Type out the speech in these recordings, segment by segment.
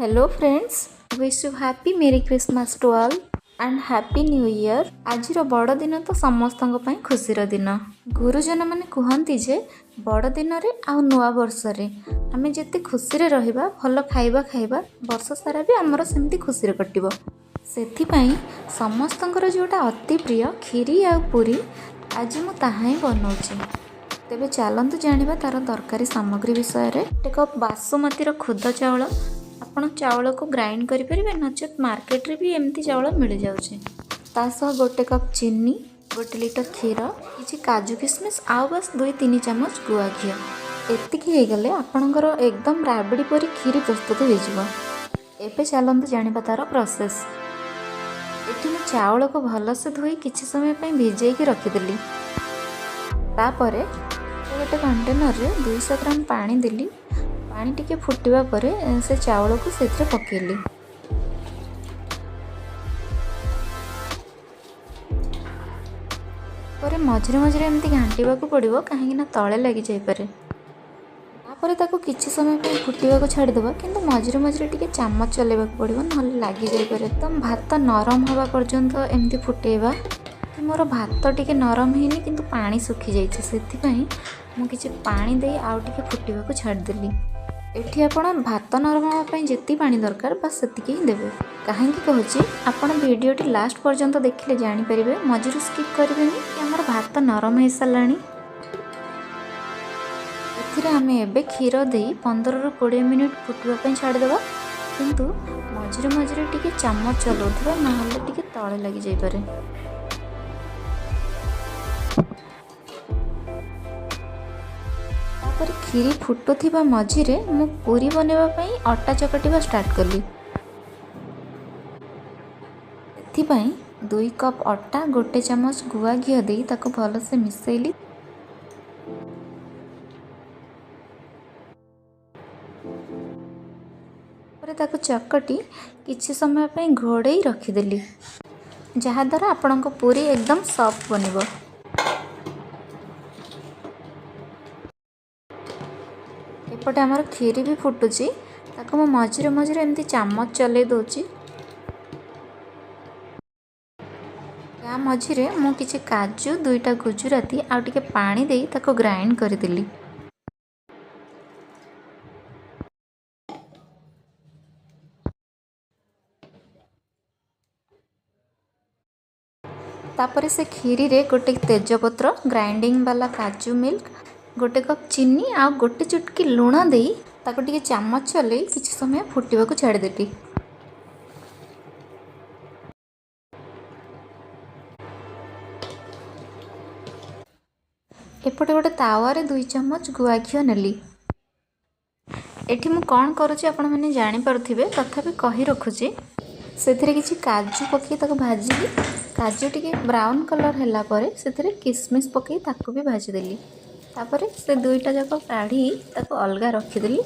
Hello friends, wish you happy Merry Christmas to all and Happy New Year. ଆଜିର ବଡ଼ଦିନ ତ ସମସ୍ତଙ୍କ ପାଇଁ ଖୁସିର ଦିନ। ଗୁରୁଜନମାନେ କୁହନ୍ତି ଯେ ବଡ଼ଦିନରେ ଆଉ ନୂଆ ବର୍ଷରେ ଆମେ ଯେତେ ଖୁସିରେ ରହିବା, ଭଲ ଖାଇବା ଖାଇବା, ବର୍ଷ ସାରା ବି ଆମର ସେମିତି ଖୁସିରେ କଟିବ। ସେଥିପାଇଁ ସମସ୍ତଙ୍କର ଯେଉଁଟା ଅତି ପ୍ରିୟ କ୍ଷୀରି ଆଉ ପୁରୀ, ଆଜି ମୁଁ ତାହା ହିଁ ବନାଉଛି। ତେବେ ଚାଲନ୍ତୁ ଜାଣିବା ତା'ର ଦରକାରୀ ସାମଗ୍ରୀ ବିଷୟରେ। ଗୋଟେ କପ୍ ବାସୁମତୀର ଖୁଦ ଚାଉଳ। ଆପଣ ଚାଉଳକୁ ଗ୍ରାଇଣ୍ଡ କରିପାରିବେ, ନଚେତ୍ ମାର୍କେଟରେ ବି ଏମିତି ଚାଉଳ ମିଳିଯାଉଛି। ତା ସହ ଗୋଟେ କପ୍ ଚିନି, 1 ଲିଟର କ୍ଷୀର, କିଛି କାଜୁ କିସମିସ୍ ଆଉ ବାସ୍ 2-3 ଚାମଚ ଗୁଆ ଘିଅ। ଏତିକି ହେଇଗଲେ ଆପଣଙ୍କର ଏକଦମ ରାବିଡ଼ି ପରି କ୍ଷୀରି ପ୍ରସ୍ତୁତ ହୋଇଯିବ। ଏବେ ଚାଲନ୍ତୁ ଜାଣିବା ତା'ର ପ୍ରୋସେସ୍। ଏଠି ମୁଁ ଚାଉଳକୁ ଭଲସେ ଧୋଇ କିଛି ସମୟ ପାଇଁ ଭିଜେଇକି ରଖିଦେଲି। ତାପରେ ଗୋଟେ କଣ୍ଟେନରରେ 200 ଗ୍ରାମ ପାଣି ଦେଲି। ପାଣି ଟିକେ ଫୁଟିବା ପରେ ସେ ଚାଉଳକୁ ସେଥିରେ ପକେଇଲି। ପରେ ମଝିରେ ମଝିରେ ଏମିତି ଘାଣ୍ଟିବାକୁ ପଡ଼ିବ, କାହିଁକି ନା ତଳେ ଲାଗିଯାଇପାରେ। ତାପରେ ତାକୁ କିଛି ସମୟ ପାଇଁ ଫୁଟିବାକୁ ଛାଡ଼ିଦେବା, କିନ୍ତୁ ମଝିରେ ମଝିରେ ଟିକେ ଚାମଚ ଚଲେଇବାକୁ ପଡ଼ିବ, ନହେଲେ ଲାଗିଯାଇପାରେ। ତ ଭାତ ନରମ ହେବା ପର୍ଯ୍ୟନ୍ତ ଏମିତି ଫୁଟେଇବା। ମୋର ଭାତ ଟିକେ ନରମ ହେଇନି, କିନ୍ତୁ ପାଣି ଶୁଖିଯାଇଛି। ସେଥିପାଇଁ ମୁଁ କିଛି ପାଣି ଦେଇ ଆଉ ଟିକେ ଫୁଟିବାକୁ ଛାଡ଼ିଦେଲି। ଏଠି ଆପଣ ଭାତ ନରମ ହେବା ପାଇଁ ଯେତିକି ପାଣି ଦରକାର, ବାସ୍ ସେତିକି ହିଁ ଦେବେ। କାହିଁକି କହୁଛି, ଆପଣ ଭିଡ଼ିଓଟି ଲାଷ୍ଟ ପର୍ଯ୍ୟନ୍ତ ଦେଖିଲେ ଜାଣିପାରିବେ। ମଝିରୁ ସ୍କିପ୍ କରିବେନି କି ଆମର ଭାତ ନରମ ହେଇସାରିଲାଣି। ଏଥିରେ ଆମେ ଏବେ କ୍ଷୀର ଦେଇ 15ରୁ 20 ମିନିଟ୍ ଫୁଟିବା ପାଇଁ ଛାଡ଼ିଦେବା, କିନ୍ତୁ ମଝିରେ ମଝିରେ ଟିକେ ଚାମଚ ଚଲାଉଥିବା, ନହେଲେ ଟିକେ ତଳେ ଲାଗିଯାଇପାରେ। ତାପରେ କ୍ଷୀରି ଫୁଟୁଥିବା ମଝିରେ ମୁଁ ପୁରୀ ବନେଇବା ପାଇଁ ଅଟା ଚକଟିବା ଷ୍ଟାର୍ଟ କଲି। ଏଥିପାଇଁ 2 କପ୍ ଅଟା, 1 ଚାମଚ ଗୁଆ ଘିଅ ଦେଇ ତାକୁ ଭଲସେ ମିଶାଇଲି। ତାପରେ ତାକୁ ଚକଟି କିଛି ସମୟ ପାଇଁ ଘୋଡ଼େଇ ରଖିଦେଲି, ଯାହାଦ୍ୱାରା ଆପଣଙ୍କ ପୁରୀ ଏକଦମ ସଫ୍ଟ ବନିବ। ଏପଟେ ଆମର କ୍ଷୀରି ବି ଫୁଟୁଛି। ତାକୁ ମୁଁ ମଝିରେ ମଝିରେ ଏମିତି ଚାମଚ ଚଲେଇ ଦେଉଛି। ତା ମଝିରେ ମୁଁ କିଛି କାଜୁ, ଦୁଇଟା ଗୁଜୁରାତି ଆଉ ଟିକେ ପାଣି ଦେଇ ତାକୁ ଗ୍ରାଇଣ୍ଡ କରିଦେଲି। ତାପରେ ସେ କ୍ଷୀରିରେ ଗୋଟେ ତେଜପତ୍ର, ଗ୍ରାଇଣ୍ଡିଙ୍ଗ ବାଲା କାଜୁ ମିଲ୍କ, ଗୋଟେ କପ୍ ଚିନି ଆଉ ଗୋଟେ ଚୁଟକି ଲୁଣ ଦେଇ ତାକୁ ଟିକେ ଚାମଚ ଚଲେଇ କିଛି ସମୟ ଫୁଟିବାକୁ ଛାଡ଼ିଦେଲି। ଏପଟେ ଗୋଟେ ତାୱାରେ 2 ଚାମଚ ଗୁଆ ଘିଅ ନେଲି। ଏଠି ମୁଁ କ'ଣ କରୁଛି ଆପଣମାନେ ଜାଣିପାରୁଥିବେ, ତଥାପି କହି ରଖୁଛି। ସେଥିରେ କିଛି କାଜୁ ପକାଇ ତାକୁ ଭାଜିଲି। କାଜୁ ଟିକେ ବ୍ରାଉନ୍ କଲର୍ ହେଲା ପରେ ସେଥିରେ କିସମିସ୍ ପକାଇ ତାକୁ ବି ଭାଜିଦେଲି। ତାପରେ ସେ ଦୁଇଟା ଯାକ କାଢ଼ି ତାକୁ ଅଲଗା ରଖିଦେଲି।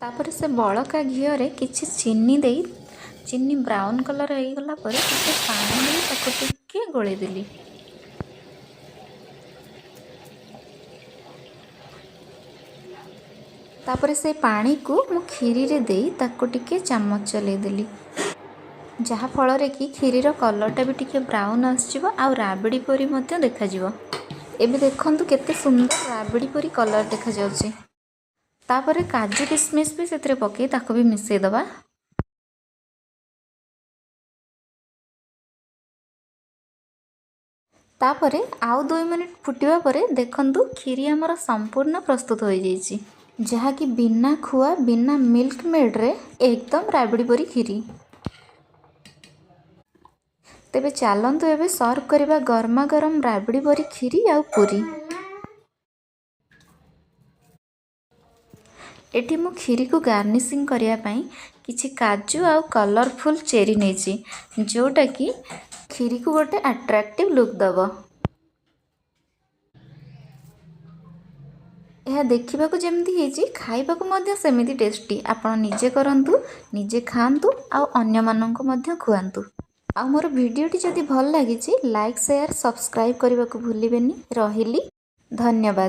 ତାପରେ ସେ ବଳକା ଘିଅରେ କିଛି ଚିନି ଦେଇ, ଚିନି ବ୍ରାଉନ୍ କଲର୍ ହେଇଗଲା ପରେ ଟିକେ ପାଣି ଦେଇ ତାକୁ ଟିକେ ଗୋଳେଇ ଦେଲି। ତାପରେ ସେ ପାଣିକୁ ମୁଁ କ୍ଷୀରିରେ ଦେଇ ତାକୁ ଟିକେ ଚାମଚ ଚଲେଇ ଦେଲି, ଯାହାଫଳରେ କି କ୍ଷୀରିର କଲର୍ଟା ବି ଟିକେ ବ୍ରାଉନ୍ ଆସିଯିବ ଆଉ ରାବିଡ଼ି ପରି ମଧ୍ୟ ଦେଖାଯିବ। ଏବେ ଦେଖନ୍ତୁ, କେତେ ସୁନ୍ଦର ରାବିଡ଼ି ପରି କଲର୍ ଦେଖାଯାଉଛି। ତାପରେ କାଜୁ କିସମିସ୍ ବି ସେଥିରେ ପକାଇ ତାକୁ ବି ମିଶାଇ ଦେବା। ତାପରେ ଆଉ 2 ମିନିଟ୍ ଫୁଟିବା ପରେ ଦେଖନ୍ତୁ, କ୍ଷୀରି ଆମର ସମ୍ପୂର୍ଣ୍ଣ ପ୍ରସ୍ତୁତ ହୋଇଯାଇଛି, ଯାହାକି ବିନା ଖୁଆ, ବିନା ମିଲ୍କ ମେଡ଼୍ରେ ଏକଦମ ରାବିଡ଼ି ପରି କ୍ଷୀରି। ତେବେ ଚାଲନ୍ତୁ ଏବେ ସର୍ଭ କରିବା ଗରମା ଗରମ ରାବିଡ଼ି ପରି କ୍ଷୀରି ଆଉ ପୁରୀ। ଏଠି ମୁଁ କ୍ଷୀରିକୁ ଗାର୍ନିସିଂ କରିବା ପାଇଁ କିଛି କାଜୁ ଆଉ କଲରଫୁଲ୍ ଚେରି ନେଇଛି, ଯେଉଁଟାକି କ୍ଷୀରିକୁ ଗୋଟେ ଆଟ୍ରାକ୍ଟିଭ୍ ଲୁକ୍ ଦେବ। ଏହା ଦେଖିବାକୁ ଯେମିତି ହେଇଛି, ଖାଇବାକୁ ମଧ୍ୟ ସେମିତି ଟେଷ୍ଟି। ଆପଣ ନିଜେ କରନ୍ତୁ, ନିଜେ ଖାଆନ୍ତୁ ଆଉ ଅନ୍ୟମାନଙ୍କୁ ମଧ୍ୟ ଖୁଆନ୍ତୁ। ଆଉ ମୋର ଭିଡ଼ିଓଟି ଯଦି ଭଲ ଲାଗିଛି, ଲାଇକ୍, ସେୟାର, ସବସ୍କ୍ରାଇବ୍ କରିବାକୁ ଭୁଲିବେନି। ରହିଲି, ଧନ୍ୟବାଦ।